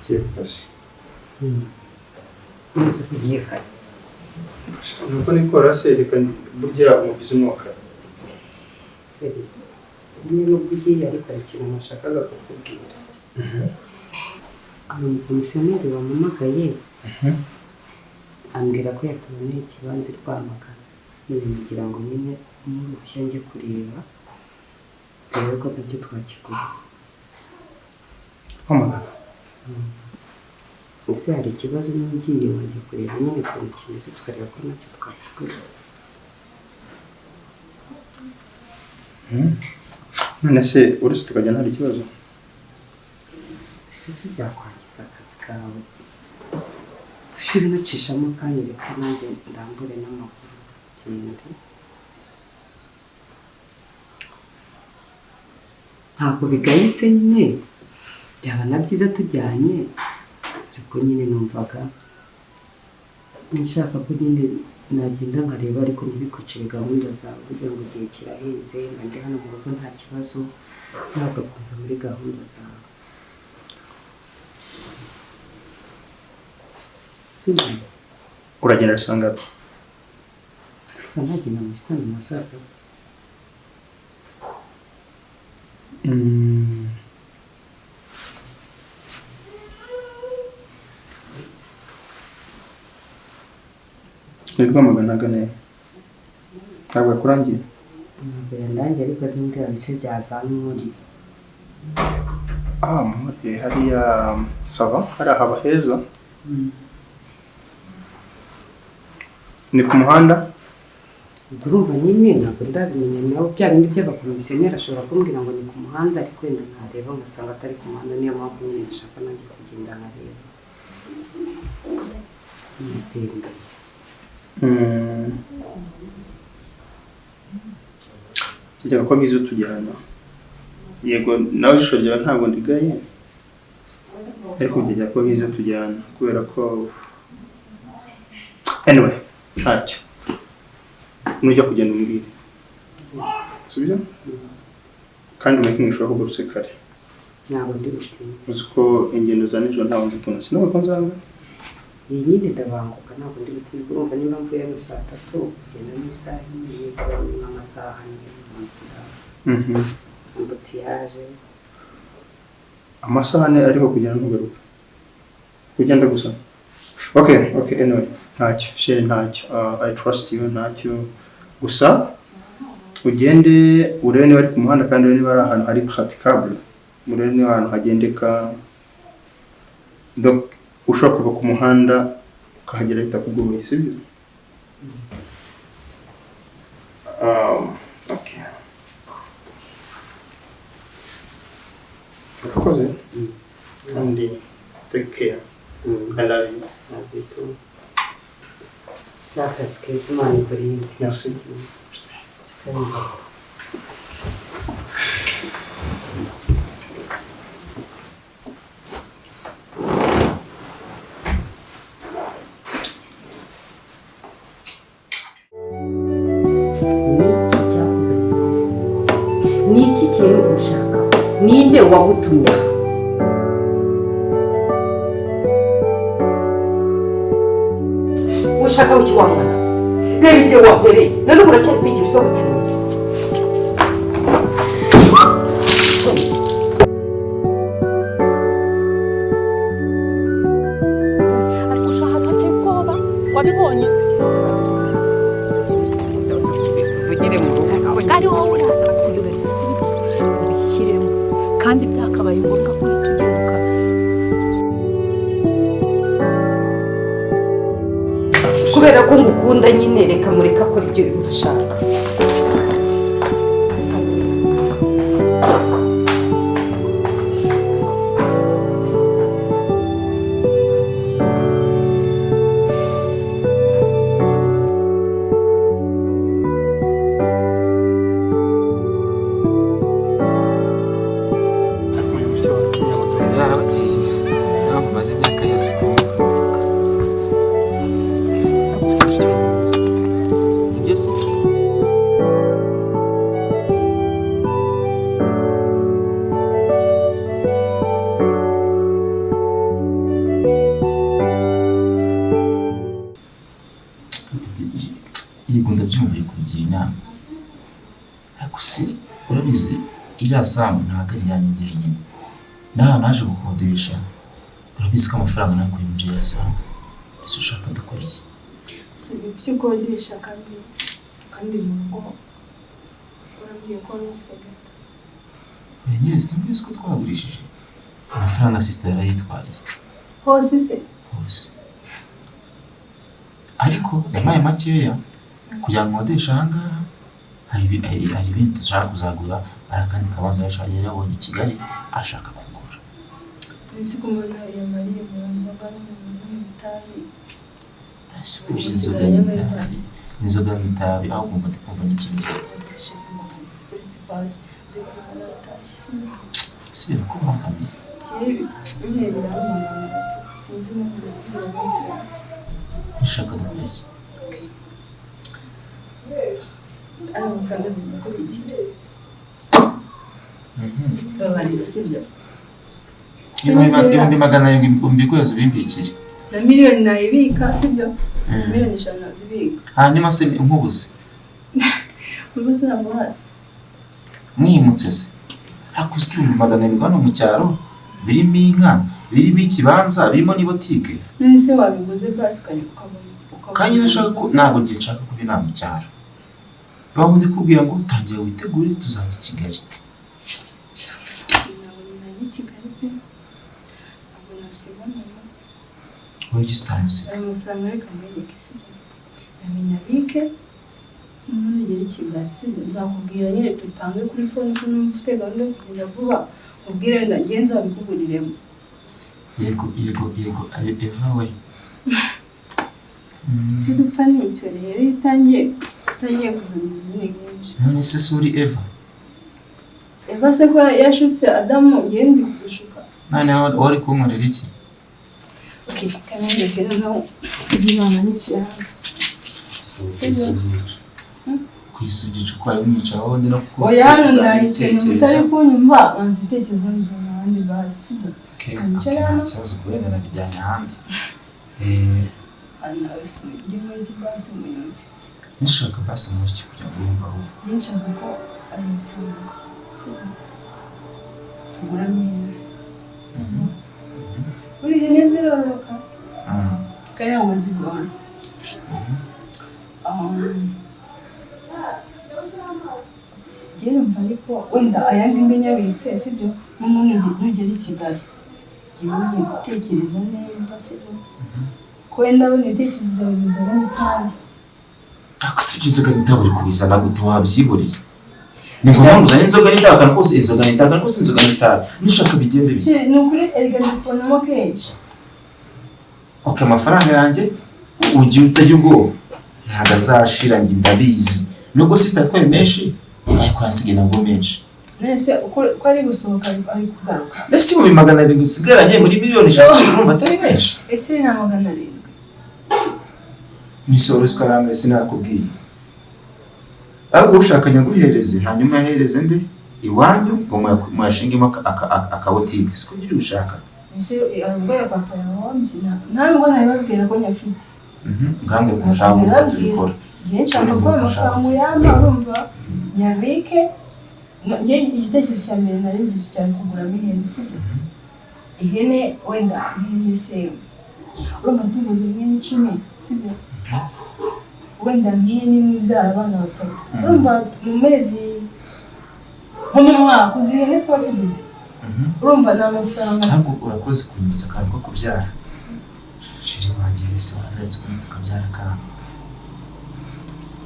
Ngiye ku kazi. Mwese kugiye kare. Nuko nikora se, reka burya umubyizi ni uwa kare. Chéri, nyine nubwo ugiye ariko hari ikintu nashakaga kukubwira. Hari umukomisiyoneri wampamagaye ambwira ko yatuboneye ikibanza i Rwamagana. Nyine nagira ngo nyine n'uruhushya njye kureba turebe ko nacyo twakigura. Rwamagana? Ese hari ikibazo niba ugiye wajya kureba nyine ukuntu kimeze tukareba ko nacyo twakigura? None se uretse tukajyana hari ikibazo? Ese si byakwangiza akazi kawe? Shira unacishamo akanya reka nanjye ndambure n'amaguru ngende. Ntabwo bigayitse nyine, byaba na byiza tujyanye, ariko nyine numvaga nshaka ko nyine nagenda nkareba ariko ntibikucire gahunda zawe kugira ngo igihe kirahenze, mba ndi hano mu rugo nta kibazo, nawe ugakomeza muri gahunda zawe. Sibyo? Uragenda usanga Ndumva nagenda mu gitondo mu ma saa 3. Ni Rwamagana ahagana he? Ntabwo yakurangiye? Ntabwo yandangiye ariko ari muri bya bice bya za Nkuri. Ah, Nkuri hariya sava, hariya haba heza. Ni ku muhanda? Ubwo urumva nyine ntabwo ndabimenya, nawe bya bindi by'abakomisiyoneri ashobora kumbwira ngo ni ku muhanda, ariko wenda nkareba ngasanga atari ku muhanda, niyo mpamvu nyine nashaka nanjye kugenda nkareba. Nitera imbere. Kijya ko byiza utujyana. Yego nawe ijisho ryawe ntabwo ndigaye, ariko byajya kuba byiza utujyana kubera ko anyway ntacyo. Nujya kugenda umbwire. Sibyo? Kandi making sure ko ugarutse kare. Ntabwo ndi butinde. Uzi ko ingendo za nijoro ntawe nzi ukuntu sinawe ko nzanga. Iyi nyine ndabanguka ntabwo ndi butinde, urumva nimba mvuye hano saa 3 kugenda n'isaha imwe nibura ni nk'amasaha ane mu nzira. Ambutiyaje. Amasaha ane ariko kugenda ntugaruka. Kugenda gusa. Okay, okay, anyway, ntacyo, chéri ntacyo. I trust you, ntacyo. Gusa ugende urebe niba ari ku muhanda kandi urebe niba ari ahantu hari praticable. Urebe niba ahantu hagendeka. Donc ushobora kuva ku muhanda ukahagera bitakugoye, sibyo? Okay. Urakoze. Kandi take care. I love you. Love you too. Zakazi keza, Imana ikurinde. Merci. Ni iki kintu ushaka? Ninde wagutumye aha? Ushaka wiki wa mwana? Reba igihe wampereye, none ubu uracyari kwigira utwo gucuruza. Ariko ushaka ateye ubwoba, wabibonye? Tuvugire mu rugo. Ari wowe uraza kuyoberwa ubishyiremo, kandi byakabaye ngombwa ko uhita ugenda. Kubera ko ngukunda nyine, reka mureka akora ibyo yumva ashaka. Yarabatinya, niyo maze imyaka yose kumva. Ibyo se? Si urabizi, iriya sambu ntabwo ari iyanjye njyenyine. N'aha naje gukodesha, urabizi ko amafaranga nakuye muri iriya sambu. Ese ushaka dukora iki? Si ibyo ukodesha, kandi mu rugo urabwiye ko wari ufite gato. Oya nyine, sinabwiye ko twagurishije? Amafaranga sister yarayitwariye. Hose se? Hose, ariko yampaye makeya kugira ngo nkodeshe aha ngaha. Hari ibindi dushaka kuzagura, hari akandi kabanza yari yabonye i Kigali ashaka kugura. Ese ko mbona yamariye mu nzoga no mu bintu n'itabi? Ese kubyo inzoga n'itabi, inzoga n'itabi, ahubwo ngo ndi kumva n'ikindi. Ukodesha magana uretse basi uzi ko natashye, sibyo? Si birakubangamiye? Njyewe nyine birambangamira, sinzi impamvu birakubwira. Ushaka dukora iki? Ari amafaranga zigomba kubikira, babarira, sibyo? 700,000 mbiguhereza ubimbikire. Na miliyoni nayibika, sibyo? 5 miliyoni nazibika. Hanyuma se nkubuze? Ubwo sinabwo hasi. Mwimutse se hakozwe 700,000 hano mu cyaro, birimo inka, birimo ikibanza, birimo n'ibotike. None se wabiguze basi ukajya ukabona? Kandi nashaka ko ntabwo ngiye nshaka kuba inama mu cyaro. Waba undi kubwira ngo tangira witegure tuzajya i Kigali. Ntabwo najya i Kigali pe, ntabwo nasiga mama. Wowe ujye utamusiga. Ayo mafaranga reka mwereke, sibyo? Yamenya abike, nugera i Kigali, sibyo, nzakubwira nyine dupange kuri phone, ko numva ufite gahunda yo kugenda vuba, ubwire wenda njye nzabikuguriremo. Yego yego yego, Eva we. Icyo dupfa ni icyo rero, iyo utangiye kuzana ibintu nyine nk'ibyo. None se suri Eva? Eva se ko yashutse Adamu, njyewe ndi kugushuka? Noneho wari kunkorera iki? Okay, reka mwereke noneho kugira n'ikiraro. Kwisugisha ko ari umwicaho ndi no kuko Oya, hano ndayicaye, mutari kunyumva, banza ibitekerezo bijyana ahandi basi, sibyo? Okay, Wicara okay, hano. Nta kibazo, wenda nabijyanye ahandi. Hano njye muri iki basi munyumve. Nishaka basi muri iki kugira ngo wumve aho. Njye nshaka ko ayo mafaranga, sibyo, tuguramo ihene. Buri ihene zirororoka kandi ntabwo zigora. Njye numva ariko wenda ayandi mbe nyabitse, sibyo? Noneho nugera i Kigali njyewe ugiye gutekereza neza, sibyo? Ko wenda abona ibitekerezo byawe inzoga n'itabi. Ariko si ibyo, inzoga n'itabi uri kubizana gute? Wabyihoreye? Ni ngombwa ngo uzane inzoga n'itabi akantu kose, inzoga n'itabi akantu kose, inzoga n'itabi? Nushaka bigende bike. Ni ukuri erega ndikubonamo kenshi. Okay, amafaranga yanjye ugiye utajya ubwoba, ntabwo azashira, njye ndabizi. Nubwo sister atwaye menshi, ariko yansigaye nabwo menshi. None se uko ari gusohoka ari kugaruka? Mbese 700,000 usigaranye muri 3 miliyoni urumva atari menshi? Ese ni 700? Misoro ruswa sinakubwiye, ahubwo ushaka nyaguhereze, hanyuma yahereze nde iwanyu ngo muyashingemo akabotike, siko ugira ushaka? Ese hari ubwo ya papa yahombye? Nta nubwo nabibabwira ko nyafite. Ngambwe ko ushaka uko tubikora. Njye nshaka ko ayo mafaranga uyampa, urumva, nyabike. Njye igitekerezo cya mbere nari ngize cyane kuguramo ihene, sibyo? Ihene wenda, ihene se urumva tuguze nk'ihene 10, sibyo? Wenda nk'ihene imwe ibyara abana batatu, urumva mu mezi, nko mu mwaka, uzi ihene tuba tuguze, urumva ni amafaranga. Ntabwo, urakoze kunyibutsa akantu ko kubyara. Chérie wanjye wese wazaretse ukuntu tukabyara akantu,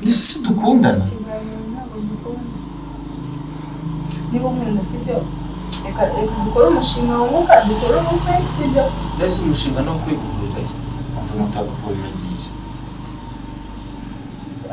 mbese si dukundana? Iki kiganiro ntabwo ngikunda. Niba unkunda, sibyo, reka reka dukore umushinga wunguka, dukore ubukwe, sibyo? Mbese umushinga ni uwo kwigurirayo umva moto ya papa biragiye.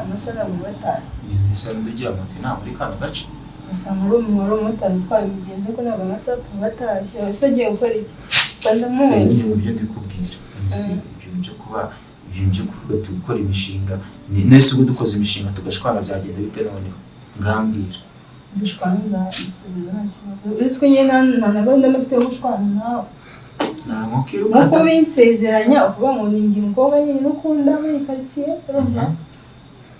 Amasaha ntabwo batashye. Ni ese ugira moto inama muri kano gace? Usanga ari umuntu wari umumotari utwaye umugenzi, ariko ntabwo amasaha batashye. Ese agiye gukora iki? Banza Ni muzi. ibyo ndi kubwira ese, ibintu byo kuba, ibintu byo kuvuga ati gukora imishinga ni nese. Ubwo dukoze imishinga tugashwana byagenda bite noneho? Ngambwira. Dushwana nzagusubiza, nta kibazo, uretse ko nyine nta na gahunda mba mfite yo gushwana nawe. Nta nkoko Nk'uko irukata. binsezeranya ukuvuga ngo ni njye umukobwa nyine ukunda muri karitsiye, urumva,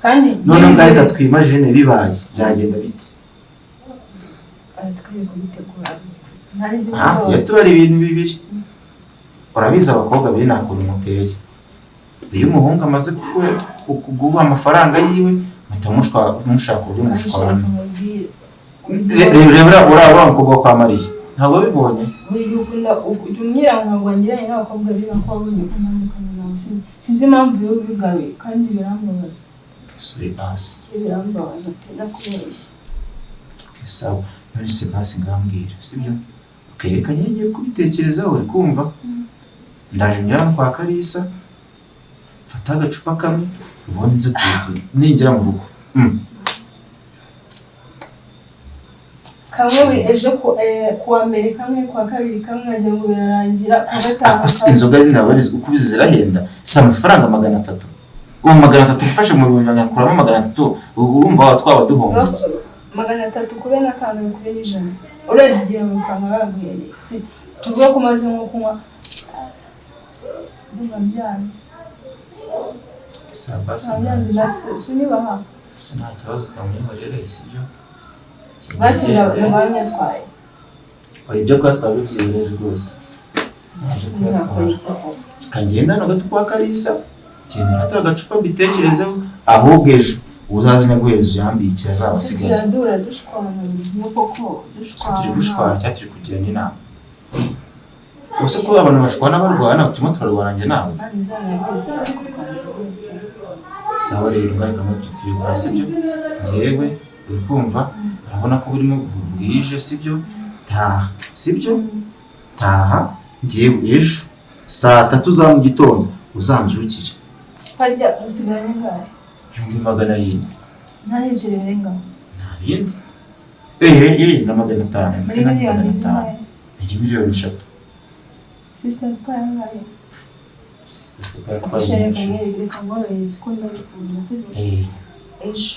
kandi Noneho ngaho reka twimagine bibaye, byagenda bite? Twari kubitegura ntari byo. Tujya tubara ibintu bibiri. Urabizi abakobwa biri nta kuntu muteye. Iyo umuhungu amaze kuguha amafaranga yiwe, muhita mushaka uburyo mushwana. Reba uriya mukobwa wo kwa Mariya, ntabwo wabibonye? Buri gihe ukunda ujya umbwira ngo ngiranye n'abakobwa biba ko wabonye ko ntandukanye nawe. Sinzi impamvu iyo ubigaruye kandi birambabaza. Sorry basi. Birambabaza pe, ndakubeshya. Sawa, none se basi ngambwira, sibyo? Reka ngiye kubitekerezaho, uri kumva? Ndaje njya hano kwa Kalisa, mfata agacupa kamwe, ubundi nze ningera mu rugo. Kamwe ejo kuwa mbere kamwe, kuwa kabiri kamwe, wagira ngo birarangira kuwa gatanu. Inzoga zinabarizwa uko ubizi zirahenda, si amafaranga 300. Ubu 300 ufashe mu bihumbi ngakuramo 300, urumva twaba duhombye. 300 kube n'akantu kube n'ijana. Urebye igihe amafaranga baguhereye, tuvuge ko umaze nko kunywa ndumva byanze. Byanze sinibaha. Nta kibazo kamwihorere, sibyo? Basi ndabanyatwaye. Ibyo kwa twabibyihorere rwose. Kagenda hano gato kwa Kalisa, genda ufatire agacupa mbitekerezeho, ahubwo ejo uzaza nyaguhereza uyambikira azaba asigaye. Turi gushwana cyangwa turi kugirana inama? Ubuse ko abantu bashwana barwana, turimo turarwana njye nawe. Sawa rero ngaruka muri ibyo turi gukora, sibyo? Njyewe uri kumva, urabona ko burimo bwije, sibyo? Taha, sibyo? Taha njyewe ejo saa 3 za mu gitondo uzambyukire. Harya usigaranye angahe? 700. Nta n'ibiceri birengaho? Nta bindi. Na 500. Muri miliyoni zingahe? Ni miliyoni 3. Sister atwaye angahe? Sister atwaye menshi. Reka ngorohereze ko ndabikunda, sibyo? Ejo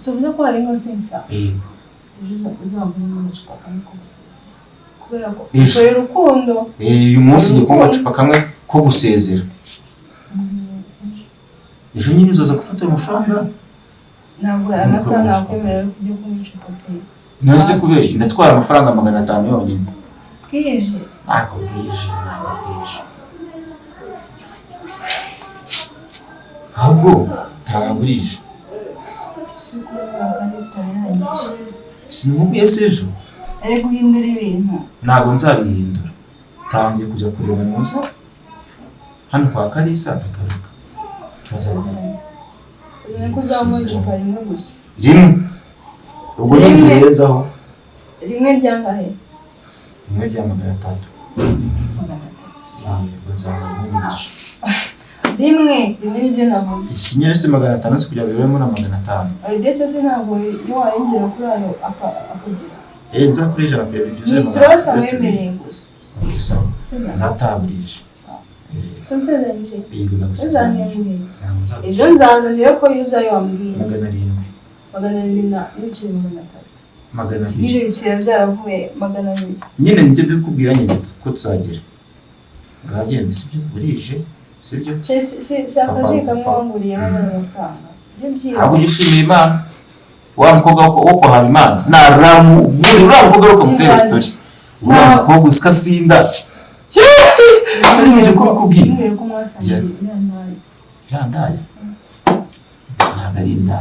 suvuze ko harengaho sensa. Ejo uzaguramo agacupa kamwe ko gusezera. Kubera ko ukorera urukundo. Uyu munsi ngiye kunywa agacupa kamwe ko gusezera. Ejo nyine uzaza gufata ayo mafaranga? Ntabwo amasaha ntakwemerera kujya kunywa icupa pe. None kubera iki? Ndatwara amafaranga 500 yonyine. Bwije? Ntabwo bwije, ntabwo bwije. Ahubwo ntabwo burije. Sinamubwiye se ejo? Ari guhindura ibintu. Ntabwo nzabihindura. Tangiye kujya kureba Musa hano kwa Kalisa ndagaruka. Ko uzamura icupa rimwe gusa. Rimwe. Ubwo ntibirenzaho. Rimwe ryangahe? Rimwe rya 300. 300. Yego nzamura rimwe n'igice. Rimwe, rimwe nibyo navuze. Iki nyine si 500 si kugira ngo biberemo na 500. Ayo dese se ntabwo iyo warengera kuri ayo akagira. Nza kuri 100 kugira byuzuye 500. Ni turasa wemereye gusa. Okay, sawa. Nataburije. Nsezeranyije. Yego ndagusezeranyije. Ejo nzaza ndebe ko yuzuye wambwiye. 700. 700 na n'ibiceri 300. 200. Ibyo biciro byaravuye 200. Nyine nibyo ndikubwira nyine ko tuzagira. Ngagende sibyo burije sibyo? Si akaji kamwe wanguriye amafaranga. Ahubwo ujye ushimira Imana. Wa mukobwa wo kwa Habimana naramuguriye uriya mukobwa wo kumutera story. Uriya mukobwa usika sinda. Ari mu gihe kubikubwira. Irandaya. Ntabwo ari indaya.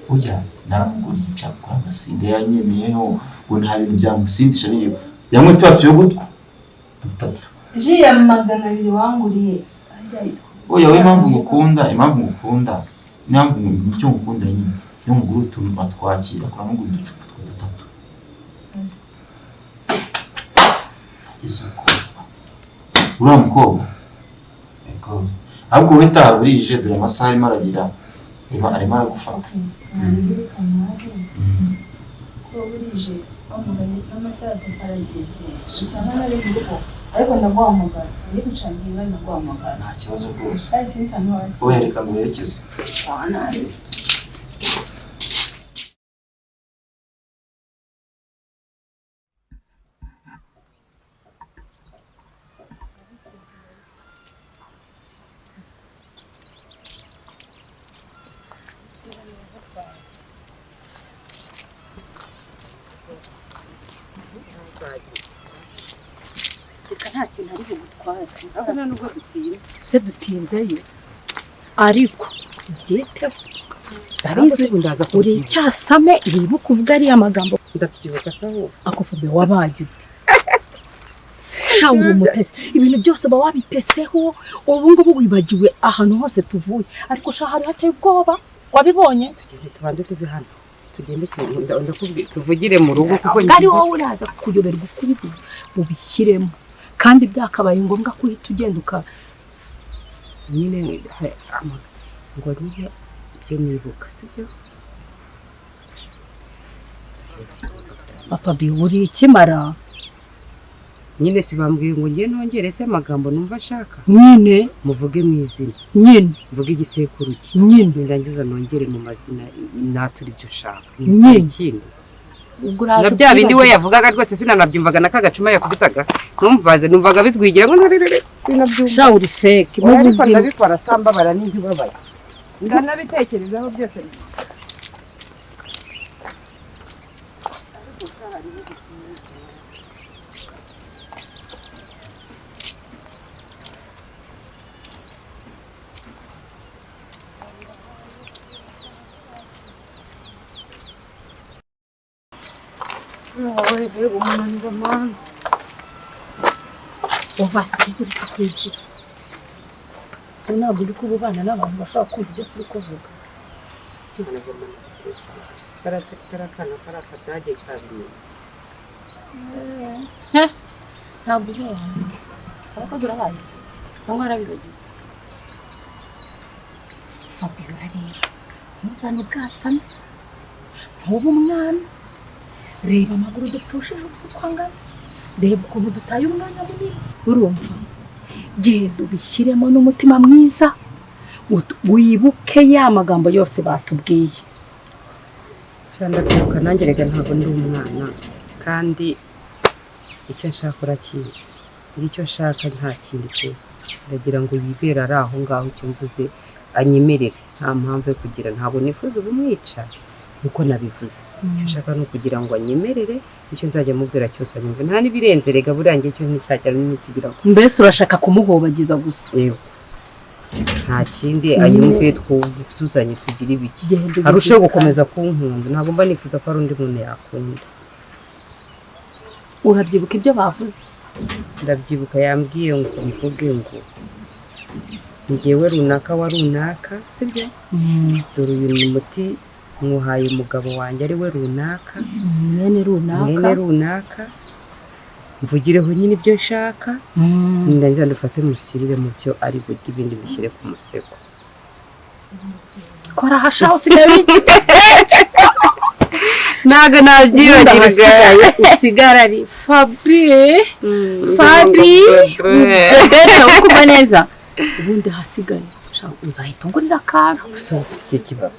Ujya naramuguriye nshaka kwanga sinda yanyemeyeho ngo nta bintu byamusindisha biriho. Yanywe tuba tuyogutwa dutatu. Ji ya 200 wanguriye. Oya we impamvu ngukunda, impamvu icyo ngukundira nyine. Iyo ngura utuntu batwakira kuramugura uducupa twa dutatu. Isuku. Uriya mukobwa. Yego. Ahubwo we taburije dore amasaha arimo aragira. Arimo aragufata. Ko burije bamuganye n'amasaha atarageze. Bisa nkaho ari mu rugo. Ariko ndaguhamagara. Ndi gucanginga ndaguhamagara. Nta kibazo rwose. Kandi sinsa ntiwasi. Oya reka nguherekeze. Sawa nabi. Twagiye. Reka, nta kintu ari bugutware. Ariko nta nubwo dutinze. Se dutinzeyo, ariko ubyiteho. Ndabizi, ubu ndaza Uri kubyibuka. icyasame, wibuke uvuga ariya magambo. Ndabyibuka se ahubwo. Ako Fabi, wabaye ute? Sha, uri umutesi, ibintu byose uba wabiteseho. Ubu ngubu wibagiwe ahantu hose tuvuye, ariko sha, hari hateye ubwoba, wabibonye? Tugende, tubanze tuve hano, tugende, ndakubwira tuvugire mu rugo kuko Ari wowe uraza kuyoberwa ukuri bubishyiremo, kandi byakabaye ngombwa ko uhita ugenda uka Nyine ngo nyine ibyo nibuka, sibyo? Fabi, uri ikimara. Nyine si bambwiye ngo njye nongere se amagambo numva ashaka? Nyine. Muvuge mu izina. Nyine. Mvuge igisekuru cye. Nyine. Nindangiza nongere mu mazina, natura ibyo ushaka. Nyine. Ikindi Ubwo uraje na bya bindi we ubyibagirwe. yavugaga rwose sinanabyumvaga, na kagacuma yakubitaga ntumvaze, numvaga bitwigira ngo ntarerere, sinabyumva. Sha, uri fake mu Oya, ariko buzima. Ndabikora atambabara n'intibabara, ndanabitekerezaho byose. Uva se, uretse kwinjira. Ubu ntabwo uzi ko ubu bana n'abantu bashobora kumva ibyo turi kuvuga? Karase karakana kari akadage kabimenya. Ntabwo uzi abantu, abakozi urabazi cyangwa warabibagiwe? Fabiola rero, ntuzane ubwasame, ntube umwana. Reba amaguru dupfushije ubusa uko angana, reba ukuntu dutaye umwanya munini. Urumva, genda ubishyiremo n'umutima mwiza, wibuke ya magambo yose batubwiye. Sha, ndabyibuka nanjye rega, ntabwo ndi umwana, kandi icyo nshaka urakizi. Icyo nshaka nta kindi pe, ndagira ngo yibere ari aho ngaho, icyo mvuze anyemerere. Nta mpamvu yo kugira, ntabwo nifuza ubumwica nkuko nabivuze. Icyo nshaka ni ukugira ngo anyemerere, icyo nzajya mubwira cyose anyumve, nta n'ibirenze rega. Buriya njye icyo nishakira ni ukugira ngo Mbese urashaka kumuhobagiza gusa? Yego, nta kindi, anyumve, twuzuzanye, tugire ibiki, Genda. arusheho gukomeza kunkunda. Ntabwo mba nifuza ko hari undi muntu yakunda. Urabyibuka ibyo bavuze? Ndabyibuka, yambwiye ngo mvuge ngo ngewe runaka wa runaka, sibyo? Dore uyu ni umuti mwuhaye umugabo wanjye ari we runaka, mwene runaka, mwene runaka, mvugireho nyine ibyo nshaka, ndangiza ndufate mushyirire mu byo ari burye, ibindi bishyire ku musego. Kora hasha, usigaye wiki. Ntabwo nabyibagirwa. Ahasigaye usigara ari Fabi, Fabi Bebe, ukumva neza. Ubundi hasigaye sha, uzahita ungurira akantu. Gusa ufite icyo kibazo,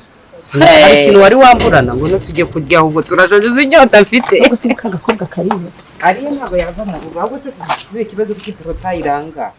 hari ikintu wari wamburana ngo tujye kurya? Ahubwo turashoje, uzi inyota mfite. Ubwo se ubu ka gakobwa kariho? Ariyo ntabwo yava mu rugo. Ahubwo se ikibazo kuko iporotayi iranga.